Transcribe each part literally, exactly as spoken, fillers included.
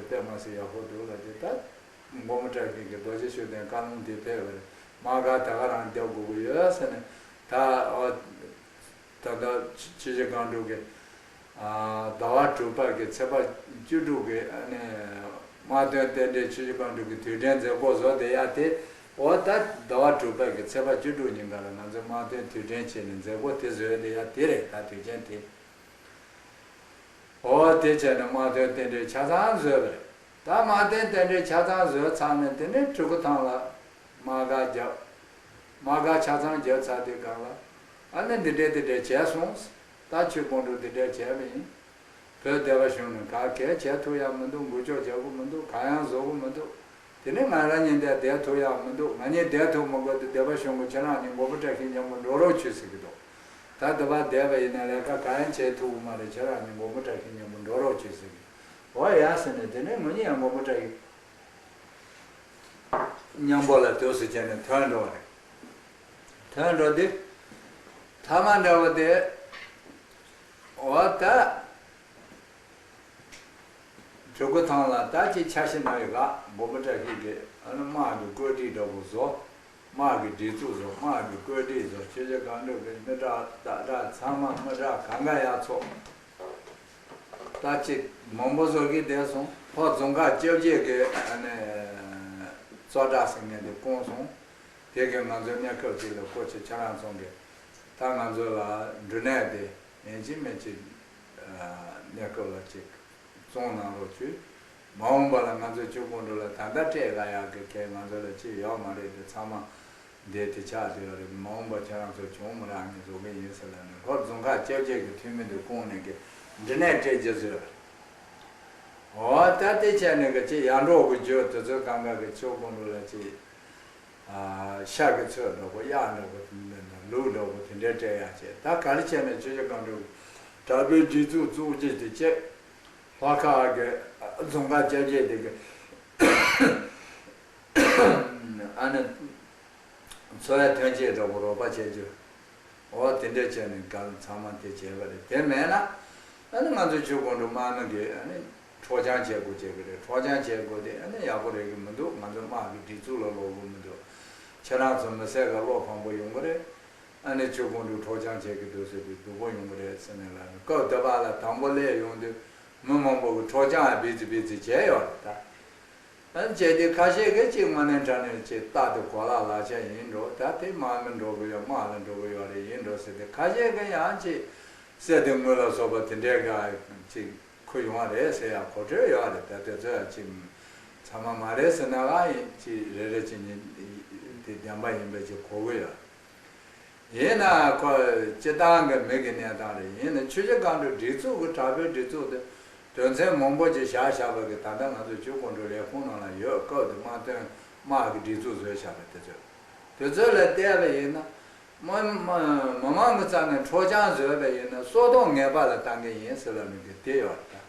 བལྟས་མ་ཟིན་ཡག་པོ་འདུག་ལ་དེ་ད་མགོན་པོ་བཀྲ་ཤིས་ཀྱིས་རྡོ་རྗེ་ཤུགས་ལྡན་བཀའ་ལུང་འདི་ཕེབས་པ་རེད། དམག་སྒར་ད་ག་རང་རྒྱག་དགོས་ཀྱི་ཡོད་ཟེར་ནས་ད་ཨོ། ད་ལྟ་ཆུ་བཞི་སྒང་དྲུག་གི་ཟླ་བ་དྲུག་པ་གི་ཚེས་པ་བཅུ་དྲུག་གི་ཨ་ནི་དམག་དོན་རྟེན་འབྲེལ་ཆུ་བཞི་སྒང་དྲུག་གི་དུས་དྲན་མཛད་སྒོ་བཟོ་བསྡད་ཡ་དེ། འོ་ད་ཟླ་བ་དྲུག་པ་གི་ཚེས་པ་བཅུ་དྲུག་ཉིན་ཀ་ལ་ང་ཚོས་དམག་དོན་དུས་དྲན་བྱས་ནས་མཛད་སྒོ་དེ་བཟོས་བསྡད་ཡ་དེ་རེད། ད་དུས་ཆེན་དེ། འོ་དེ་བྱས་ནས་དམག་དོན་རྟེན་འབྲེལ་ཆ་ཚང་བཟོས་པ་རེད། ད་དམག་དོན་རྟེན་འབྲེལ་ཆ་ཚང་བཟོས་ཚར་ནས་དེ་ནས་གྲི་གུ་ཐང་ལ་དམག་སྒར་བརྒྱབ། དམག་སྒར་ཆ་ཚང་བརྒྱབ་ཚར་དུས་སྒང་ལ་ཨ་ནི་འདི་འདྲས་འདི་འདྲས་བྱས་སོང་། ད་ཆུ་སྒང་དྲུག་འདི་འདྲས་བྱས་པ་ཡིན། བོད་སྡེ་པ་གཞུང་ནས་ག་གེ་བྱས་ཐུབ་ཡག་མི་འདུག་འགུལ་སྐྱོད་བྱེད་དགོས་མི་འདུག་ག་ཡང་བཟོ་དགོས་མི་འདུག་དེ་ནས་ང་རང་གཉིས་འདིར་བསྡད་ཐུབ་ཡག་མི་འདུག་ང་གཉིས་བསྡད་ཐུབ་མི་དགོས་འདུག་སྡེ་པ་གཞུང་གིས་ཁྱེད་རང་གཉིས་མགོན་པོ་བཀྲ་ཤིས་མཉམ་པོ་འགྲོ་རོགས་བྱོས་ཟེར་གྱི་འདུག་ད་འདི་པར་བསྡད་པ་ཡིན་ན་ལས་ཀ་གང་ཡང་བྱེད་ཐུབ་ཀྱི་མ་རེད། ཁྱེད་རང་གཉིས་མགོན་པོ་བཀྲ་ཤིས་མཉམ་པོ་འགྲོ་རོགས་བྱོས་ཟེར་གྱི། འོ་ཡ་ཟེར་ནས་དེ་ནས་ང་གཉིས་ཡང་མགོན་པོ་བཀྲ་ཤིས་མཉམ་པོ་ལ་དུས་སུ་བྱས་ནས་ཐོན་འགྲོ་བ་རེད། ཐོན་འགྲོ་དུས་ཐ་མ་འདྲ་བོ་དེ། འོ་ད། གྲི་གུ་ཐང་ལ་ད་ཅིག་འཆར་གཞི་ནང་ཡོད་ག་མགོན་པོ་བཀྲ་ཤིས་ཀྱིས་ཨ་ནི་དམག་གི་བཀོད་སྒྲིག་འདྲ་བོ་བཟོ། དམག་གི་སྒྲིག་འཛུགས་བཟོ། དམག་གི་བཀོད་སྒྲིག་བཟོ། ཆུ་བཞི་སྒང་དྲུག་གི་མི་དྲག་སྟག་དྲག་ཚང་མ་མི་དྲག་གང་ག་ཡར་ཚོགས། ད་ཅིག་མང་པོ་བཟོ་གི་བསྡད་སོང་། ལྷོ་རྫོང་ཁག་བཅོ་བརྒྱད་ཀྱི་ཨ་ནི་གཙོ་བདག་ཟེར་མཁན་དེ་བསྐོངས་སོང་། དེ་གིས་ང་ཚོའི་གནས་སྐབས་ཅིག་ལ་ཀོ་ཆེ་ཁྱེད་རང་ཚོ་གིས་ད་ང་ཚོ་ལ་འབྲུ་ནད་དེ་ཡིན་གཅིག་མིན་གཅིག་གནས་སྐབས་ལ་ཅིག་བཙོང་གནང་རོགས་བྱོས། མ་འོངས་པ་ལ་ང་ཚོ་ཆུ་སྒང་དྲུག་ལ་ད་ལྟ་སྤྲད་དགོས་ཡག་གི་གལ་ང་ཚོ་ལ་ཅི་ཡོད་མ་རེད་དེ། ཚང་མ་འདི་དེ་ཆགས་བསྡད་ཡོད་རེད། མ་འོངས་པ་ཁྱེད་རང་ཚོ་གྱོང་མི་རག་ནས་བཟོ་གི་ཡིན་ཟེར་ལབ་ནས་ལྷོ་རྫོང་ཁག་བཅོ་བརྒྱད་ཀྱི་འཐུས་མི་འདི་བསྐོངས་ནས་གི་འབྲུ་ནད་སྤྲད་རྒྱུ་བཟོས་པ་རེད། འོ་ད་དེ་བྱས་ནས་གི་ཅི་ཡར་འབྲོག་གི་རྒྱུ་དེ་ཚོའི་སྒང་ག་གི་ཆུ་སྒང་དྲུག་ལ་ཅི། ཤ་གི་ཚོད་འདྲ་པོ་གཡག་འདྲ་པོ་ལུག་འདྲ་པོ་དེ་འདྲའི་སྤྲད་ཡག་བྱས། ད་ག་རེ་བྱས་ནས་ཆུ་བཞི་སྒང་དྲུག་དྲག་པོའི་སྒྲིག་འཛུགས་བཙུགས་རྒྱུ་དེ་བྱས། ལྷོ་ཁ་གི་རྫོང་ཁག་བཅོ་བརྒྱད་དེ་གི་ཨ་ནི་འཚོ་བའི་ཐོན་སྐྱེད་འདྲ་པོ་རོགས་པ་བྱེད་རྒྱུ། འོ་དེ་འདྲ་བྱས་ནས་གང་ཚང་མ་དེ་བྱས་པ་རེད། དེ་མེད་ན་ཨ་ནི་ང་ཚོ་ཆུ་སྒང་དྲུག་དམག་མི་གིས་ཨ་ནི་འཕྲོག་བཅོམ་བྱེད་དགོས་བྱེད་ཀྱི་རེད། འཕྲོག་བཅོམ་བྱེད་དགོས་དེ་ཨ་ནི་ཡག་པོ་རེད་གི་མི་འདུག་ང་ཚོ་དམག་གི་སྒྲིག་འཛུགས་ལ་ལོག་དགོས་མི་འདུག་ཁྱེད་རང་ཚོ་མི་སེར་ག་བློ་ཕམ་པོ་ཡོང་གི་རེད། ཨ་ནི་ཆུ་སྒང་དྲུག་འཕྲོག་བཅོམ་བྱེད་ཀྱི་འདུག་ཟེར་དུས་སྡུག་པོ་ཡོང་གི་རེད་ཟེར་ནས་ལབ་ནས་སྐབས་དེ་བར་ལ་དང་པོ་སླེབས་ཡོང་དུས་མི་མང་པོ་གིས་འཕྲོག་བཅོམ་ཡང་བི་ཙི་བི་ཙི་བྱས་ཡོད་རེད་ད། ཨ་ནི་བྱས་དུས་ཁ་ཤས་ཀྱིས་ཅིག་དངོས་གནས་དྲང་གནས་ཅིག་རྟག་ཏུ་གོ་ལག་ལག་ཆ་ཡིན་འགྲོ། ད་དེ་དམག་མི་འགྲོ་གི་ཡོད། དམག་ལ་འགྲོ་གི་ཡོད་རེད་ཡིན་འགྲོ་ཟེར་ཏེ། ཁ་ཤས་ཀྱིས་ཡང་ཅིག་གསེར་དེ་དངུལ་ལ་སོགས་པ་དེ་འདྲའི་ག་ཅིག་ཁུར་ཡོང་བ་རེད་ཟེར་ཡག་གོ་འཕྲོད་ཡོད་རེད། ད་དེ་ཚོ་ཡང་ཅིག་ཚང་མ་མ་རེད་ཟེར་ན་ག་ཡིན། ཅིག་རེ་རེ་ཅིག་ཉིད་དེ་བདེན་པ་ཡིན་པ་ཅིག་གོ་གི་ཡོད། ཡིན་ན་ཁོ་སྤྱིར་བཏང་གི་མི་གི་གནས་སྟངས་རེད། ཡིན་ན་ཆུ་བཞི་སྒང་དྲུག་སྒྲིག་འཛུགས་ཀྱི་དྲག་པོའི་སྒྲིག་འཛུགས་དེ་དོན་ཚན་མང་པོ་ཅིག་བཞག་བཞག་པ་གི་ད་ལྟ་ང་ཚོ་ཆུ་སྒང་དྲུག་ལས་ཁུངས་ནང་ལ་ཡོད། སྐབས་དེ་དམག་དོན་དམག་གི་སྒྲིག་འཛུགས་བཟོས་བཞག་པ་དེ་ཚོ་དེ་ཚོ་ལ་བལྟས་པ་ཡིན་ན་མི་མི་མི་མང་གི་རྩ་ནས་འཕྲོག་བཅོམ་བཟོས་པ་ཡིན་ན་སྲོག་ཐོག་ངེས་པར་ལ་བཏང་གི་ཡིན་ཟེར་ལབ་མི་གི་དེ་ཡོད་རེད་ད།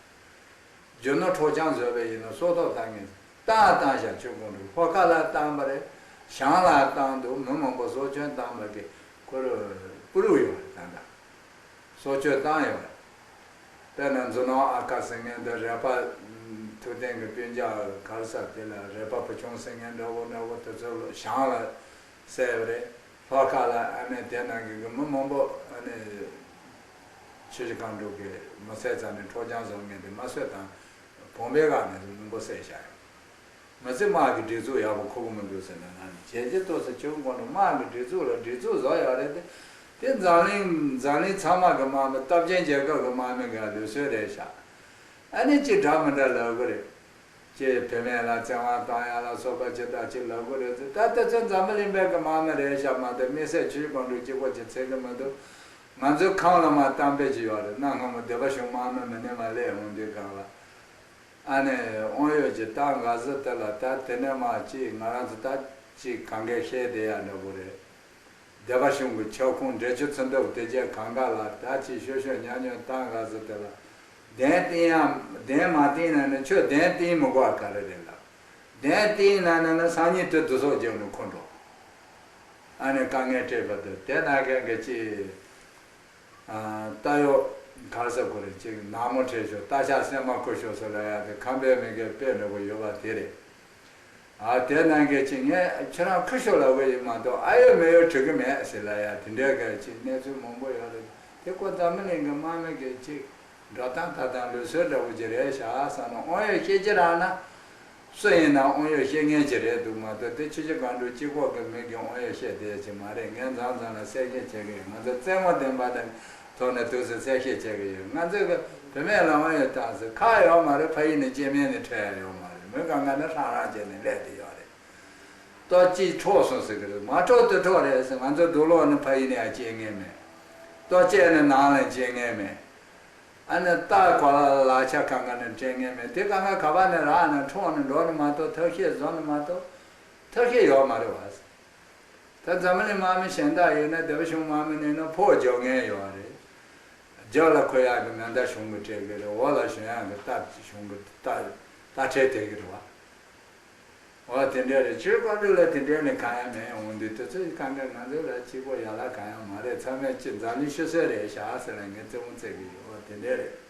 རྒྱུ་ནོར་འཕྲོག་བཅོམ་བཟོས་པ་ཡིན་ན་སྲོག་ཐོག་བཏང་ངེས། བཏང་བཏང་བཞག་ཆུ་སྒང་དྲུག་ལྷོ་ཁ་ལ་བཏང་པ་རེད། བྱང་ལ་བཏང་འདུག་མི་མང་པོ་སྲོག་སྐྱོན་བཏང་པ་གི་ཁོ་རུ་སྤུ་རུ་ཡོད་རེད་ད་ལྟ། སྲོག་སྐྱོན་བཏང་ཡོད་རེད། དཔེར་ན་མཛོ་ནོར་ཨ་ཀ་ཟེར་མཁན་འདི་རལ་པ་ཐུབ་བསྟན་གྱི་སྤུན་ཀྱག་ག་རེ་ཟེར་དེ་ལ་རལ་པ་བུ་ཆུང་ཟེར་མཁན་འདྲ་བོ་འདྲ་བོ་དེ་ཚོ་བྱང་ལ་བསད་ཡོད་རེད། ལྷོ་ཁ་ལ་ཨ་ནི་དེ་ནང་གི་མི་མང་པོ་ཨ་ནི་ཆུ་བཞི་སྒང་དྲུག་གི་མི་སེར་རྩ་ནས་འཕྲོག་བཅོམ་བཟོ་མཁན་དེ་དམར་གསོད་དང་བོང་བུའི་སྒང་ནས་མང་པོ་བསད་བཞག་ཡོད། མི་ཚེ་དམག་གི་སྒྲིག་འཛུགས་ཡག་པོ་ཁུར་གི་མི་འདུག་ཟེར་ནས་ང་ནི་བྱས་རྗེས་ཏོག་ཙམ་ཆུ་སྒང་དྲུག་དམག་གི་སྒྲིག་འཛུགས་ལ་སྒྲིག་འཛུགས་བཟོ་ཡག་རེད་དེ། དེ་འཛམ་གླིང་འཛམ་གླིང་ཚང་མ་གི་དམག་མི་སྟོབས་ཆེན་རྒྱལ་ཁབ་གི་དམག་མི་གི་ལུགས་སྲོལ་རེད་ཤག་ཨ་ནི་ཅི་འདྲ་མི་འདྲ་ལབ་གི་རེད། ཅེས་བུད་མེད་ལ་བཙན་དབང་བཏང་ཡག་ལ་སོགས་པ་ཇི་ལྟར་ཅིག་ལབ་དགོས་རེད་ཟེར། ད་ལྟ་ཚུན་འཛམ་བུ་གླིང་པའི་གི་དམག་མི་རེད་ཤག་མ་གཏོགས་དམིགས་བསལ་ཆུ་སྒང་དྲུག་གཅིག་པོ་ཅིག་འཚོལ་གི་མི་འདུག་ང་ཚོའི་ཁམས་ལ་མར་གཏམ་དཔེ་ཅིག་ཡོད་རེད། གནའ་སྔ་མོ་སྡེ་པ་གཞུང་དམག་མི་མི་ནི་མར་སླེབས་འོང་དུས་སྒང་ལ། ཨ་ནི་དབང་ཡོད་ཀྱི་ཏང་ག་ཟི་དེ་ལ་ད་དེ་ནས་མར་ཅིག་ང་རང་ཚོ་ད་ཅིག་གང་གས་བཤད་བསྡད་ཡག་འདྲ་པོ་རེད། སྡེ་པ་གཞུང་གི་ཁྱབ་ཁོངས་འབྲེལ་ཆུ་ཚུན་ཐུབ་དེ་རྗེས་གང་ག་ལ་ད་ཅིག་ཤོད་ཤོད་ཉག་ཉོག་ཏང་ག་ཟི་དེ་ལ་གདན་བཏིང་ཡང་གདན་མ་བཏིང་ན་ནི་ཁྱོད་གདན་བཏིང་མི་དགོས་ག་རེ་རེད་ལ། གདན་བཏིང་ན་ནི་ནི་སང་ཉིན་དུ་བསྡུ་གསོག་རྒྱག་ནས་འཁུར་འགྲོ། ཨ་ནི་དཀའ་ངལ་འཕྲད་པ་དེ་དེ་ན་མཁན་གྱི་ཅིག་ད་ཡོ་ ག་རེ་ཟེར་དགོས་རེད། ཅིག་ནག་མོ་བྲིས་ཤོག་སྟག་ཤར་སྲན་མ་བརྐོས་ཤོག་ཟེར་ལབ་ཡ་དེ་ཁམས་པའི་མི་སྒེར་དཔེ་འདྲ་པོ་ཡོད་པ་དེ་རེད། ཨ་དེ་ནང་གི་ཅིག་ངས་ཁྱེད་རང་ཁུ་ཤོག་ལབ་གི་ཡིན་མ་གཏོགས་ཨ་ཡོད་མེ་ཡོད་དྲི་གི་མེད་ཟེར་ལབ་ཡ་དེ་འདྲའི་གི་ཅིག་གནས་ཚུལ་མང་པོ་ཡོད་རེད། དེ་ཁོ་འཛམ་བུ་གླིང་གི་དམག་མི་གི་ཅིག་འགྲོ་སྟངས་ཐབས་དང་ལུགས་སྲོལ་འདྲ་པོ་ཅིག་རེད་ཤག་བསམ་ན། དབང་ཡོད་བཤད་ཀྱི་རག་ན། སུ་ཡིན་ན་དབང་ཡོད་བཤད་མཁན་ཅིག་རེད་འདུག་མ་གཏོགས་དེ་ཆུ་བཞི་སྒང་དྲུག་གཅིག་པོ་གི་མི་གི་དབང་ཡོད་བཤད་བསྡད་ཀྱི་མ་རེད། ངས་མཚམས་མཚམས་ལ་གསལ་བཤད་བྱེད་ཀྱི་ཡོད། ང་ཚོ་རྩེད་མོ་བདེན་པ་དང་ཐོག་ནས་དུས་སུ་གསལ་བཤད་བྱེད་ཀྱི་ཡོད། ང་ཚོས་གི་བུད་མེད་ལ་དབང་ཡོད་བཏང་ཟེར་ཁག་ཡོད་མ་རེད། ཕ་ཡུལ་ནས་སྐྱེ་དམན་ནས་འཕྲད་ཡ་ཡོད་མ་རེད། མི་གང་ག་ནི་ཧྲང་ཧྲང་བྱས་ནས་སླེབས་བསྡད་ཡོད་རེད། ལྟོ་གཅིག་འཕྲོག་སོང་ཟེར་གི་རེད། མ་འཕྲོག་དུ་འཕྲོག་རེད་ཟེར། ང་ཚོ་དུག་ལོག་ནི་ཕ་ཡུལ་ནས་ཡང་སྐྱེ་མཁན་མེད། ལྟོ་བཅད་ནི་ནང་ལ་སྐྱེ་མཁན་མེད། ཨ་ནི་རྟ་གོ་ལ་ལག་ཆ་གང་ག་ནས་སྤྲད་མཁན་མེད། དེ་གང་ག་ག་པ་ནས་རག་ནས་འཕྲོག་ནས་འགྲོ་ནི་མ་གཏོགས་ཐབས་ཤེས་བཟོ་ནི་མ་གཏོགས་ཐབས་ཤེས་ཡོད་མ་རེད་བ། ད་འཛམ་བུ་གླིང་དམག་མི་གཞན་དག་ཡིན་ན་སྡེ་པ་གཞུང་དམག་མི་ནས་ན་ཕོགས་རྒྱག་མཁན་ཡོད་རེད། རྒྱབ་ལ་འཁོད་ཡག་གི་མེ་མདའ་གཞུང་གིས་སྤྲད་གི་རེད། འོག་ལ་ཞོན་ཡག་གི་རྟ་གཞུང་གིས་རྟ་རྟ་ཁྲལ་སྤྲད་གི་རེད་བ། འོ་དེ་འདྲ་རེད། སྤྱིར་བཀའ་འགྲུལ་ལ་དེ་འདྲ་ནི་གང་ཡང་མེད། འོང་དུས་དེ་ཚོའི་གང་ག་ང་ཚོ་ལ་གཅིག་པོ་ཡག་ལ་གང་ཡང་མ་རེད། ཚང་མས་ཅི་འཛམ་གླིང་ཤི་གསོན་རེད་ཤག་ཟེར་ལ་ངས་རྩེད་མོ་རྩེ་གི་ཡོད། འོ་དེ་འདྲ་རེད།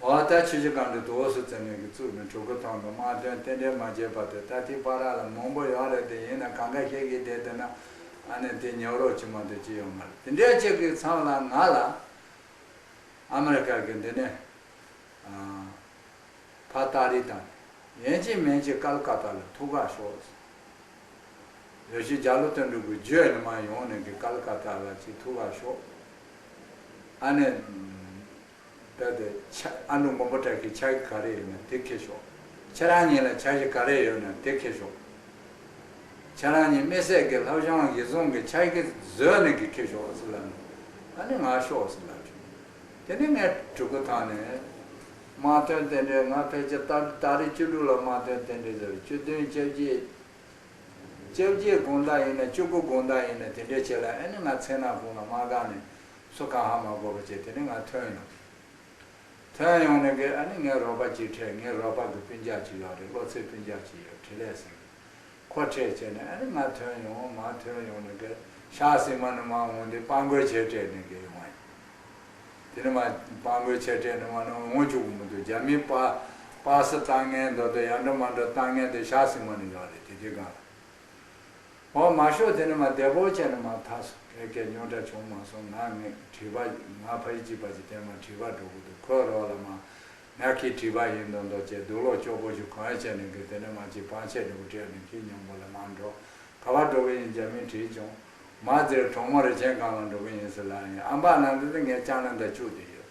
འོ་ད་ཆུ་བཞི་སྒང་དྲུག་དུ་འོ་སུ་བཙན་ནས་ཀྱི་བཙུགས་ནས་གྲུ་གུ་ཐང་དུ་དམག་དོན་རྟེན་འབྲེལ་མ་བྱས་བར་དུ་ད་ཐིག་པ་ར་ལ་མང་པོ་ཡོད་རེད། དེ་ཡིན་ན་གང་ག་ཤེས་ཀྱི་བསྡད་དེ་ན་ཨ་ནི་དེ་ཉོ་རོགས་ཅི་མ་གཏོགས་ཅི་ཡོད་མ་རེད། དེ་འདྲ་ཅིག་གི་མཚམས་ལ་ང་ལ་ཨ་མི་རི་ཀ་གི་འདི་ནས་ཕ་ཏཱ་རི་དང་ཡིན་གཅིག་མིན་གཅིག་ཀལ་ཀ་ཏ་ལ་ཐུག་ག་ཤོག་ཡོད་ཤི་རྒྱ་ལོ་དོན་གྲུབ་ཀྱི་བརྒྱུད་ནས་མ་ཡོང་ནས་ཀྱི་ཀལ་ཀ་ཏ་ལ་ཅིག་ཐུག་ག་ཤོག་ཨ་ནི། ད་དེ་ཆ་ཨ་འབྲུག་མགོན་པོ་བཀྲ་ཤིས་ཆ་གི་ག་རེ་ཡོད་ན་དེ་ཁྱེར་ཤོག་ཁྱེད་རང་གཉིས་ལ་ཆ་གི་ག་རེ་ཡོད་ན་དེ་ཁྱེར་ཤོག་ཁྱེད་རང་གཉིས་དམིགས་བསལ་གྱི་ལྷ་བྱང་གཞི་བཟུང་གི་ཆ་གི་བཟོས་ནས་གི་ཁྱེར་ཤོག་ཟེར་ལབ་ནས། ཨ་ནི་ང་ཤོག་ཟེར་ལབ་བྱུང་། དེ་ནས་ངས་གྲུ་གུ་ཐང་ནས་དམག་དོན་རྟེན་འབྲེལ། ང་ཕལ་ཆེར་ཏ་ཏ་རིག་བཅུ་དྲུག་ལ་དམག་དོན་རྟེན་འབྲེལ་ཟེར། བཅུ་བདུན། བཅོ་བརྒྱད། བཅོ་བརྒྱད་དགོང་དག་ཡིན་ན་བཅུ་དགུ་དགོང་དག་ཡིན་ན་དེ་འདྲའི་ཆེད་ལ་ཨ་ནི་ང་མཚན་ནག་ཁོང་ལ་དམག་སྒར་ནས་སུ་གང་ཧ་མ་གོ་བ་བྱས་དེ་ནས་ང་ཐོན་ཡོང་། ཐོན་ཡོང་ནས་གི་ཨ་ནི་ངའི་རོགས་པ་གཅིག་འཕྲད། ངའི་རོགས་པ་གི་སྤུན་ཀྱག་ཅིག་ཡོད་རེད། བློ་ཚེ་སྤུན་ཀྱག་ཅིག་ཡོད། འཕྲིན་ལས་ཟེར་གི། ཁོ་འཕྲད་བྱས་ནས་ཨ་ནི་ང་ཐོན་ཡོང་། མར་ཐོན་ཡོང་ནས་གི་ཤག་སི་མ་ནི་མར་འོང་དུས་དཔའ་མགོའི་ཆས་སྤྲས་ནས་གི་ཡོང་བ་ཡིན། དེ་ནས་མར་དཔའ་མགོའི་ཆས་སྤྲས་ནས་མར་ནི་འོང་བཅུག་གི་མི་འདུག་རྒྱ་མིའི་པ་པ་སི་བཏང་མཁན་འདྲ་དང་ཡར་འགྲོ་མར་འགྲོ་བཏང་མཁན་དེ་ཤག་སི་མ་ནི་ཡོད་རེད། དེ་དུས་སྒང་ལ། འོ་མ་ཤོག་དེ་ནས་མར་བདེ་པོ་བྱས་ནས་མར་ཐར་སོང་། གལ་གལ་རྙོག་དྲ་བྱུང་མ་སོང་། ང་ངས་དྲི་བ་ང་ཕ་ཡི་གཅིག་པ་ཅིག་དེ་མར་དྲི་བ་འགྲོ་གི་འདུག་ཁོའི་རོགས་ལ་མར་ང་གི་དྲི་བ་ཡིན་མདོག་མདོག་བྱས་དུག་ལོག་སྐྱོ་པོ་ཞིག་གོན་བྱས་ནས་གི་དེ་ནས་མར་ཅིག་བང་ཆེན་འདྲ་པོ་སྤྲད་ནས་ཁྱི་མཉམ་པོ་ལ་མར་འགྲོ། ག་པར་འགྲོ་གི་ཡིན་རྒྱ་མིས་དྲིས་བྱུང་། མ་ཟེར། གྲོགས་མོ་རེ་ཆེན་སྒང་ལ་འགྲོ་གི་ཡིན་ཟེར་ལབ་ཡིན། ཨམ་པ་ནང་དུ་དེ་ངས་ལྕང་ལ་འདི་བཅུག་བསྡད་ཡོད།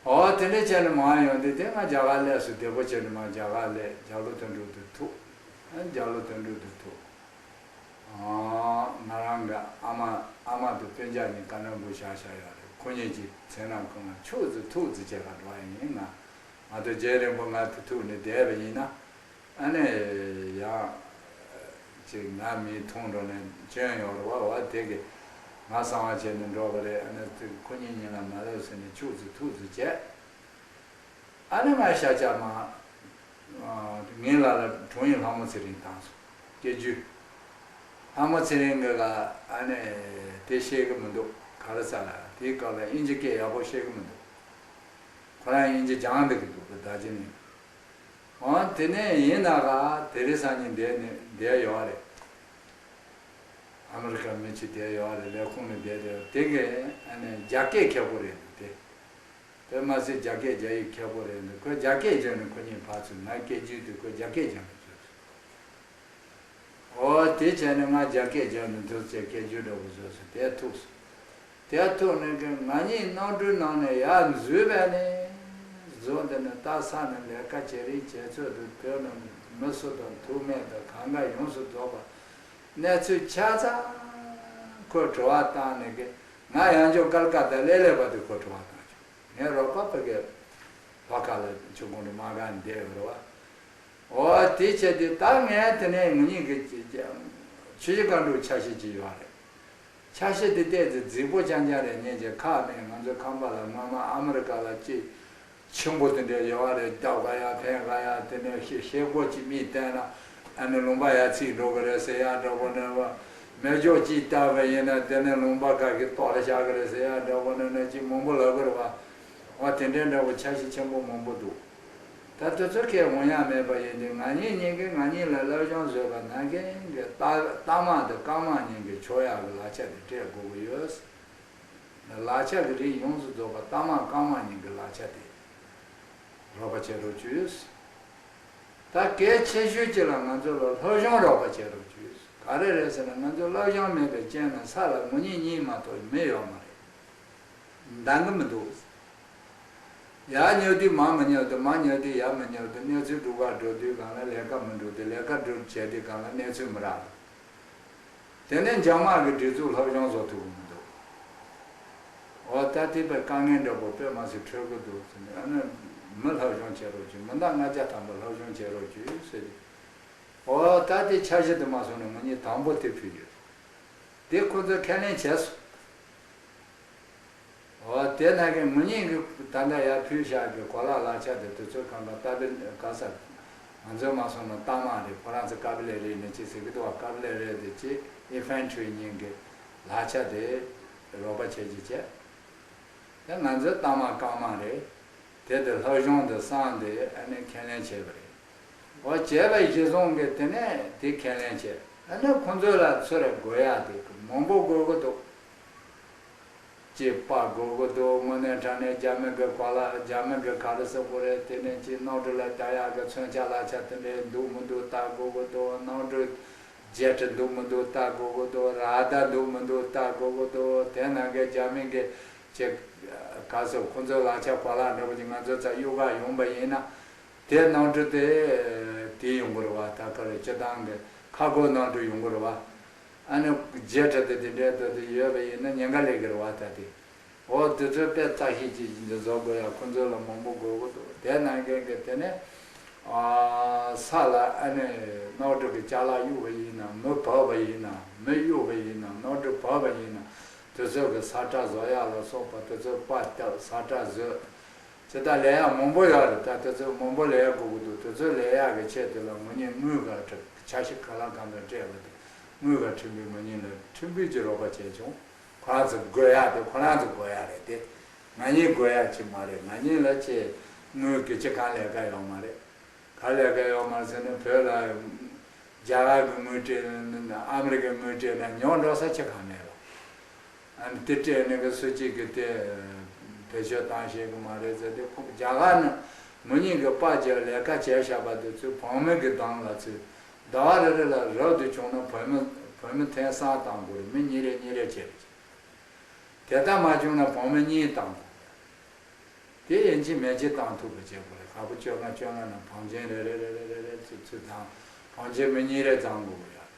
འོ་དེ་འདྲ་བྱས་ནས་མར་ཡོང་དུས་དེ་ང་རྒྱ་གར་སླེབས་སོང་། བདེ་པོ་བྱས་ནས་མར་རྒྱ་གར་སླེབས། རྒྱ་ལོ་དོན་གྲུབ་དེ་ཐུག་ཨ་རྒྱ་ལོ་དོན་གྲུབ་དེ་ཐུག་ཨ་ང་རང་གི་ཨ་མ་ཨ་མ་དང་སྤུན་ཀྱག་གཉིས་ཀ་ན་འབུ་བཞག་བཞག་ཡོད་རེད། ཁོ་གཉིས་ཀྱི་མཚན་ནག་ཁོང་ལ་ཆུག་ཙི་ཐུག་ཙི་བྱས་ག་འགྲོ་བ་ཡིན། ང་ང་ཚོ་རྗེ་རིན་པོ་ང་དེ་ཐུག་ནས་བསྡད་པ་ཡིན་ན། ཨ་ནི་ཡང་ཅིག་ང་མི་མཐོང་འགྲོ་ནས་སྐྱོན་ཡོད་རེད་བ། བ་དེ་གི་ང་གསང་བ་བྱས་ནས་འགྲོ་གི་རེད། ཨ་ནི་དེ་ཁོ་གཉིས་གཉིས་ལ་མ་ལབ་ཟེར་ནས་ཆུག་ཙི་ཐུག་ཙི་བྱས། ཨ་ནི་ང་ཤ་ཆ་མ་ངའི་ལ་ལ་དྲུང་ཡིག་ལྷ་མོ་ཚེ་རིང་བཏང་སོང་། སྐད་སྒྱུར། ལྷ་མོ་ཚེ་རིང་གི་ལ་ཨ་ནི་དེ་ཤེས་གི་མི་འདུག་ག་རེ་ཟེར་ལ་དེའི་སྐབས་ལ་དབྱིན་ཇི་སྐད་ཡག་པོ་ཤེས་གི་མི་འདུག་ཁོ་རང་དབྱིན་ཇི་སྦྱང་བསྡད་ཀྱི་འདུག་གི་ད་ཅི་ནས། འོ་དེ་ནས་ཡིན་ན་ག་དེ་རིང་སང་ཉིན་བསྡད་ནས་བསྡད་ཡོད་རེད། ཨ་མི་རི་ཀ་མི་གཅིག་བསྡད་ཡོད་རེད། ལས་ཁུངས་ནས་བསྡད་བསྡད་ཡོད། དེ་གས་ཨ་ནི་རྒྱ་སྐད་མཁས་པོ་རེད་འདུག་དེ། དེ་མ་ཟད་རྒྱ་སྐད་རྒྱ་ཡིག་མཁས་པོ་རེད་འདུག་ཁོས་རྒྱ་སྐད་སྦྱོང་ནས་ཁོ་གཉིས་ཕར་ཚུར་ང་སྐད་སྒྱུར་དུས་ཁོས་རྒྱ་སྐད་སྦྱོང་ནས་བཟོས་སོང་། འོ་དེ་བྱས་ནས་ང་རྒྱ་སྐད་སྦྱོང་ནས་འདུག་ཅེས་སྐད་སྒྱུར་འདྲ་པོ་བཟོས་སོང་། དེ་ཐུག་སོང་། དེ་ཐུག་ནས་ཀྱི་ང་གཉིས་གནམ་གྲུའི་ནང་ནས་ཡར་འཛུལ་བས་ནས་བཟུང་དེ་ནས་སྟག་ཚང་ནས་ལས་ཀ་བྱེད་རིང་བྱེད་ཚོད་དུ་བོད་ནང་མི་སུ་དང་ཐུག་མེད་དང་གང་ག་ཡོངས་སུ་རྫོགས་པ་གནས་ཚུལ་ཆ་ཚང་ཁོས་དྲི་བ་བཏང་ནས་ཀྱི་ང་ཡང་ཅོག་ཀལ་ཀ་ཏ་ལས་སླེབས་པ་དེ་ཁོས་དྲི་བ་བཏང་བྱུང་། ངའི་རོགས་པ་ཕ་གི་ལྷོ་ཁ་ལ་ཆུ་ཁུང་དུ་དམག་སྒར་བསྡད་ཡོད་རེད་བ། འོ་དེ་བྱས་ཏེ་ད་ངས་དེ་ནས་ངེད་གཉིས་ཀྱི་ཆུ་བཞི་སྒང་དྲུག་ཆ་ཤས་ཅིག་ཡོད་རེད། ཆ་ཤས་དེ་ཏོག་ཙམ་རྫིག་པོ་རྐྱང་རྐྱང་རེད། ངེད་ཀྱི་ཁག་མེད། ང་ཚོ་ཁམས་པ་ལ་སྔོན་མ་ཨ་མི་རི་ཀ་ལ་ཅིག་ཆེན་པོ་དེ་འདྲ་ཡོད་རེད། རྒྱབ་ག་ཡ་འཐེན་ག་ཡ་དེ་ནས་ཤེལ་ཤེལ་སྒོ་ཅིག་མིས་བསྟན་ན་ཨ་ནི་ལུང་པ་ཡར་ཚིག་འགྲོ་གི་རེད་ཟེར་ཡ་འདྲ་པོ་ནས་བ། མེ་སྒྱོགས་གཅིག་བཏབ་པ་ཡིན་ན་དེ་ནས་ལུང་པ་ཁག་གི་ལྟོགས་ལ་བཞག་གི་རེད་ཟེར་ཡ་འདྲ་བོ་ནི་ནི་ཅིག་མང་པོ་ལབ་གི་རེད་བ། འོ་དེ་འདྲའི་འདྲ་བོ་འཆར་གཞི་ཆེན་པོ་མང་པོ་འདུག་ད་དེ་ཚོ་ཁས་འོང་ཡ་མེད་པ་ཡིན་དུས། ང་གཉིས་གཉིས་ཀྱིས་ང་གཉིས་ལ་སློབ་སྦྱོང་བཟོས་པ་ནང་བཞིན་གྱི་རྟ་རྟ་དམག་དང་རྐང་དམག་གཉིས་ཀྱི་ཆོག་ཡག་གི་ལག་ཆ་དེ་སྤྲད་དགོས་ཀྱི་ཡོད། ལག་ཆ་གི་རིགས་ཡོངས་སུ་རྫོགས་པ་རྟ་དམག་རྐང་དམག་གཉིས་ཀྱི་ལག་ཆ་དེ་རོགས་པ་བྱེད་རོགས་བྱོས། ད་གལ་ཆེ་ཤོས་གཅིག་ལ་ང་ཚོ་ལ་སློབ་སྦྱོང་རོགས་པ་བྱེད་རོགས་བྱོས། ག་རེ་རེད་ཟེར་ན། ང་ཚོ་སློབ་སྦྱོང་མེད་པའི་རྐྱེན་ལ་ས་ལ་ངོ་གཉིས་གཉིས་མ་གཏོགས་མི་ཡོད་མ་རེད། འདང་གི་མི་འདུག་ཡར་ཉོ་དུས་མར་མི་ཉོ་འདུག་མར་ཉོ་དུས་ཡར་མི་ཉོ་འདུག་གནས་ཚུལ་སྒྲུབ་གར་འགྲོ་དུས་སྒང་ལ་ལས་ཀ་མི་འགྲོ་འདུག་ལས་ཀ་འགྲོ་བྱས་དུས་སྒང་ལ་གནས་ཚུལ་མི་རག་འདུག་དེ་ནས་འཇབ་དམག་གི་སྒྲིག་འཛུགས་སློབ་སྦྱོང་བཟོ་ཐུབ་ཀྱི་མི་འདུག་འོ་ད་དེ་བས་དཀའ་ངལ་འདྲ་པོ་དཔེ་མ་སྲིད་འཕྲད་ཀྱི་འདུག་ཟེར་ནས། ཨ་ནི་མི་སློབ་སྦྱོང་བྱེད་རོགས་བྱོས། མི་ཟླ་ལྔ་བརྒྱ་ཐམ་པ་སློབ་སྦྱོང་བྱེད་རོགས་བྱོས་ཟེར་ཏེ། འོ་ད་དེ་འཆར་གཞི་དེ་མ་སོང་ནས་ངོ་གཉིས་དང་པོ་དེ་ཕུལ་ཡོད། དེ་ཁོ་ཚོས་ཁས་ལེན་བྱས་སོང་། འོ་དེ་ནང་གི་ངོ་གཉིས་ཀྱི་ད་ལྟ་ཡར་ཕུལ་བཞག་གི་གོ་ལག་ལག་ཆ་དེ་དུས་ཚོད་གང་ག་ད་དེ་ག་ས། ང་ཚོས་མ་སོང་ན་རྟ་དམག་རེད། ཁོ་རང་ཚོ་ཀ་བི་ལེ་རི་ནས་ཅི་ཟེར་གི་འདུག་བ། ཀ་བི་ལེ་རི་དེ་ཅི་ཨི་ཕན་ཊི་རི་གཉིས་ཀྱི་ལག་ཆ་དེ་རོགས་པ་བྱེད་ཀྱི་བྱས། དེ་ང་ཚོའི་རྟ་དམག་རྐང་དམག་རེད། དེ་དེ་སློབ་སྦྱོང་དེ་གསང་དེ་ཨ་ནི་ཁས་ལེན་བྱས་པ་རེད། འོ་བྱས་པ་གཞི་བཟུང་གི་དེ་ནས་དེ་ཁས་ལེན་བྱས། ཨ་ནི་ཁོང་ཚོ་ལ་ཚུར་དགོས་ཡག་དེ་མང་པོ་དགོས་ཀྱི་འདུག་ཅེས་པ་དགོས་ཀྱི་འདུག་དངོས་གནས་དྲང་གནས་རྒྱ་མི་གི་གོ་ལ། རྒྱ་མི་གི་ག་རེ་ཟེར་དགོས་རེད། དེ་ནས་ཅིག་གནམ་གྲུ་ལ་བརྡབ་ཡག་གི་མཚོན་ཆ་ལག་ཆ་དེ་འདྲས་འདུག་མི་འདུག་ལྟ་དགོས་ཀྱི་འདུག་གནམ་གྲུ་ཇེ་ཊི་འདུག་མི་འདུག་ལྟ་དགོས་ཀྱི་འདུག་ར་ཌར་འདུག་མི་འདུག་ལྟ་དགོས་ཀྱི་འདུག་དེ་ནང་གི་རྒྱ་མི་གི་ཅིག་ག་རེ་ཟེར། ཁོང་ཚོའི་ལག་ཆ་གོ་ལ་འདྲ་པོ་ཅིག་ང་ཚོ་རྩར་གཡུག་ག་ཡོང་པ་ཡིན་ན། དེ་གནམ་གྲུ་དེ་དེ་ཡོང་གི་རེད་བ། ད་ག་རེ་སྤྱི་བཏང་གི་ཁ་སྒོ་གནམ་གྲུ་ཡོང་གི་རེད་བ། ཨ་ནི་ཇེ་ཊི་དེ་དེ་འདྲའི་དེ་དེ་ཡོད་པ་ཡིན་ན་ཉེན་ཁ་སླེབས་ཀྱི་རེད་བ། ད་དེ་འོ་དེ་ཚོའི་དཔེ་བརྟག་ཞིབ་ཅིག་འདི་བཟོ་དགོས་ཡ། ཁོ་ཚོ་ལ་མང་པོ་དགོས་ཀྱི་འདུག་དེ་ནང་བཞིན་གྱི་དེ་ནས་ཨ་ས་ལ་ཨ་ནི་གནམ་གྲུ་གི་ཅ་ལག་གཡུག་པ་ཡིན་ན། མི་བབས་པ་ཡིན་ན། མི་གཡུག་པ་ཡིན་ན། གནམ་གྲུ་བབས་པ་ཡིན་ན། དེ་ཚོ་གི་ས་ཁྲ་བཟོ་ཡ་ལ་སོགས་པ། དེ་ཚོ་པར་བཏབ། ས་ཁྲ་བཟོས། ཇི་ལྟར་ལས་ཡག་མང་པོ་ཡོད་རེད། ད་དེ་ཚོ་མང་པོ་ལས་ཡག་དགོས་ཀྱི་འདུག་དེ་ཚོ་ལས་ཡག་གི་ཆེད་དུ་ལ་ངོ་གཉིས་དངུལ་ག་ཁྲིད། འཆར་གཞི་ག་ལ་གང་དུ་སྤྲད་པ་དེ་དངུལ་ག་ཁྲིམས་དཔོན། ངོ་གཉིས་ལ་ཁྲིམས་དཔོན་གྱིས་རོགས་པ་བྱས་བྱུང་། ཁོ་རང་ཚོ་དགོས་ཡག་དེ་ཁོ་རང་ཚོ་དགོས་ཡག་རེད་དེ། ང་གཉིས་དགོས་ཡག་ཅིག་མ་རེད། ང་གཉིས་ལ་ཅིག་དངུལ་གྱི་ཅི་གང་ལས་ཀ་ཡོད་མ་རེད། ག་ལས་ཀ་ཡོད་མ་རེད་ཟེར་ན། བོད་ལ་རྒྱ་གར་གྱི་དངུལ་སྤྲད་ན། ཨ་མི་རི་ཀའི་དངུལ་སྤྲད་ན་ཉོ་འགྲོ་ས་ཅི་གང་མེད་པ། ཨ་ནི་དེ་སྤྲད་ནས་གི་སུ་གཅིག་གིས་དེ་བེད་སྤྱོད་བཏང་ཤེས་ཀྱི་མ་རེད་ཟེར་ཏེ། ཁོ་རྒྱ་གར་ནས་ངོ་གཉིས་ཀྱི་པར་བརྒྱབ། ལས་ཀ་བྱས་བཞག་པ་དེ་ཚོ་བོད་མི་གི་གདོང་ལ་ཚུར། ཟླ་བ་རེ་རེ་ལ་རབ་ཏུ་བྱུང་ན་བོད་མི་བོད་མི་ཐེངས་གསུམ་བཏང་དགོས་རེད། མི་གཉིས་རེ་གཉིས་རེ་བྱས་རེད། དེ་ལྟར་མ་བྱུང་ན་བོད་མི་གཉིས་བཏང་དགོས་རེད། དེ་ཡིན་གཅིག་མིན་གཅིག་བཏང་ཐུབ་པ་བྱེད་དགོས་རེད། ཁ་པོ་བཅོ་ལྔ་བཅོ་ལྔ་ནང་བང་ཆེན་རེ་རེ་རེ་རེ་རེ་ཚུར་ཚུར་བཏང་། བང་ཆེན་མི་གཉིས་རེ་བཏང་དགོས་ཀྱི་ཡོད།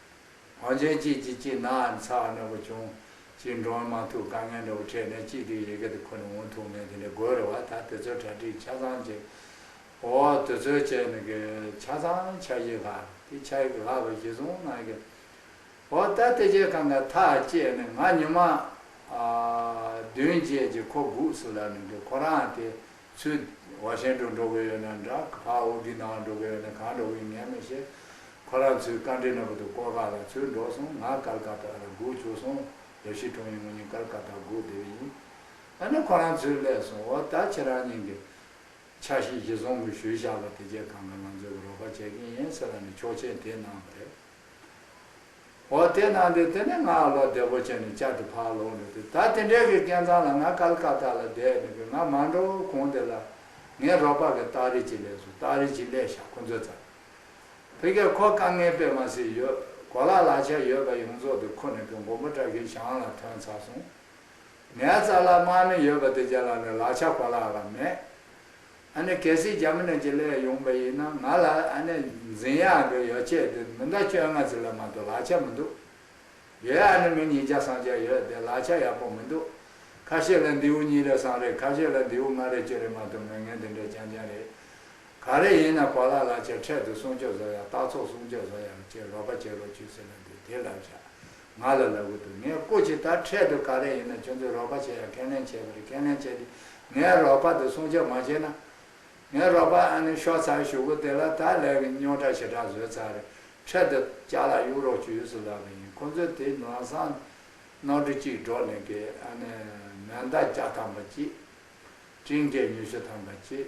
བང་ཆེན་གཅིག་གིས་གཅིག་ན་ཚ་འདྲ་པོ་བྱུང་། གཅིག་འགྲོ་མ་ཐུབ། དཀའ་ངལ་འདྲ་པོ་འཕྲད་ནས་གཅིག་དེ་ཡི་གེ་དེ་ཁུར་ནས་འོང་ཐུབ་མེད། དེ་འདྲ་དགོས་རེད་བ། ད་དེ་ཚོ་གྲ་སྒྲིག་ཆ་ཚང་བྱས། འོ་དེ་ཚོ་བྱས་ནས་གི་ཆ་ཚང་འཆར་གཞི་ལྷག་དེ། འཆར་གཞི་ལྷག་པ་གཞི་བཟུང་གནང་གི། འོ་ད་དེ་རྗེས་གང་ག་ཐག་བཅད་ནས། ང་ཉི་མ་ཨ་བདུན་རྗེས་ཀྱི་ཁོ་སྒུག་སོང་ལབ་ནས་འདུག་ཁོ་རང་དེ་ཚུར་ཝ་ཤིང་ཊོན་འགྲོ་གི་ཡོད་ན་འདྲ། ཕར་ཨོ་གི་ནང་འགྲོ་གི་ཡོད་ན་གང་འགྲོ་གི་ངས་མི་ཤེས། ཁོ་རང་ཚུར་ཀ་འདྲེ་ནང་དུ་ཀོ་ཀ་ལ་ཚུར་འགྲོ་སོང་། ང་ཀལ་ཀ་ཏ་ལ་སྒུག་བཅུག་སོང་། ལེ་ཤི་ཁྲོང་ཡིན་ངོ་ཉིན་ཀལ་ཀ་ཏ་སྒུག་བསྡད་པ་ཡིན། ཨ་ནི་ཁོ་རང་ཚུར་སླེབས་སོང་། འོ་ད་ཁྱེད་རང་གཉིས་ཀྱི་འཆར་གཞི་གཞི་བཟུང་གི་ཞུས་བཞག་པ་དེ་རྗེས་གང་ག་ང་ཚོས་རོགས་པ་བྱེད་ཀྱི་ཡིན་ཟེར་ལབ་ནས་ཆོག་མཆན་དེ་གནང་བ་རེད། འོ་དེ་གནང་དུས་དེ་ནས་ང་བློ་བདེ་པོ་བྱས་ནས་བསྐྱར་དུ་ཕར་ལོག་འགྲོ་དུས། ད་དེ་འདྲའི་གི་སྐལ་བཟང་ལ་ང་ཀལ་ཀ་ཏ་ལ་བསྡད་ནས་གི། ང་མ་འགྲོ་གོང་དེ་ལ་ངའི་རོགས་པ་གི་སྟག་རིས་ཅིག་སླེབས་སོང་། སྟག་རིས་ཅིག་སླེབས་ཤག་ཁོ་ཚོ་རྩར། ཕ་གིར་ཁོ་དཀའ་ངལ་དཔེ་མ་སྲིད་ཡོད། གོ་ལག་ལག་ཆ་ཡོད་པ་ཡོངས་རྫོགས་དེ་ཁུར་ནས་གི་མགོན་པོ་བཀྲ་ཤིས་ཞང་ལ་ཐོན་ཚར་སོང་། ངའི་རྩ་ལ་དམག་མི་ཡོད་པ་དེ་རྒྱ་ལ་ནི་ལག་ཆ་གོ་ལ་ར་མེད། ཨ་ནི་གལ་སྲིད་རྒྱ་མི་ནས་ཅིག་སླེབས་ཡོང་པ་ཡིན་ན། ང་ལ་ཨ་ནི་འཛིང་ཡག་གི་ཡོ་བྱད་དེ་མི་ཟླ་བཅོ་ལྔ་ཙམ་ལས་མ་གཏོགས་ལག་ཆ་མི་འདུག་ཡོད་ཨ་ནི་མི་ཉིས་བརྒྱ་སུམ་བརྒྱ་ཡོད་དེ། ལག་ཆ་ཡག་པོ་མི་འདུག་ཁ་ཤས་ལ་མདེའུ་གཉིས་རེ་གསུམ་རེ། ཁ་ཤས་ལ་མདེའུ་ལྔ་རེ་བཅུ་རེ་མ་གཏོགས་མེད་མཁན་དེ་འདྲ་རྐྱང་རྐྱང་རེད། ག་རེ་ཡིན་ན་གོ་ལ་ལག་ཆ་འཕྲལ་དུ་སྲུང་སྐྱོབ་བཟོ་ཡ། སྟག་ཚང་སྲུང་སྐྱོབ་བཟོ་ཡ་ལ་ཅིག་རོགས་པ་བྱེད་རོགས་བྱོས་ཟེར་ལབ་དུས་དེ་ལབ་བཞག་ང་ལ་ལབ་གི་འདུག་ངས་སྐུ་མཁྱེན་ད་འཕྲལ་དུ་ག་རེ་ཡིན་ན་ཁྱོད་ཚོས་རོགས་པ་བྱེད་ཡ་ཁས་ལེན་བྱས་པ་རེད། ཁས་ལེན་བྱས་ཏེ་ངའི་རོགས་པ་དེ་སྲུང་སྐྱོབ་མ་བྱས་ན། ངའི་རོགས་པ་ཨ་ནི་ཤོར་ཚར་གཞུག་གུ་དེ་ལ་ད་ལས་ཀྱི་རྙོག་དྲ་ཞེ་དྲག་བཟོས་ཚར་རེད། འཕྲལ་དུ་ཅ་ལག་གཡུག་རོགས་བྱོས་ཟེར་ལབ་པ་ཡིན། ཁོ་ཚོས་དེ་ལམ་སང་གནམ་གྲུ་གཅིག་འགྲོ་ནས་ཀྱི་ཨ་ནི་མེ་མདའ་བརྒྱ་ཐམ་པ་གཅིག་སྤྲིན་འགྲེང་ཉི་ཤུ་ཐམ་པ་གཅིག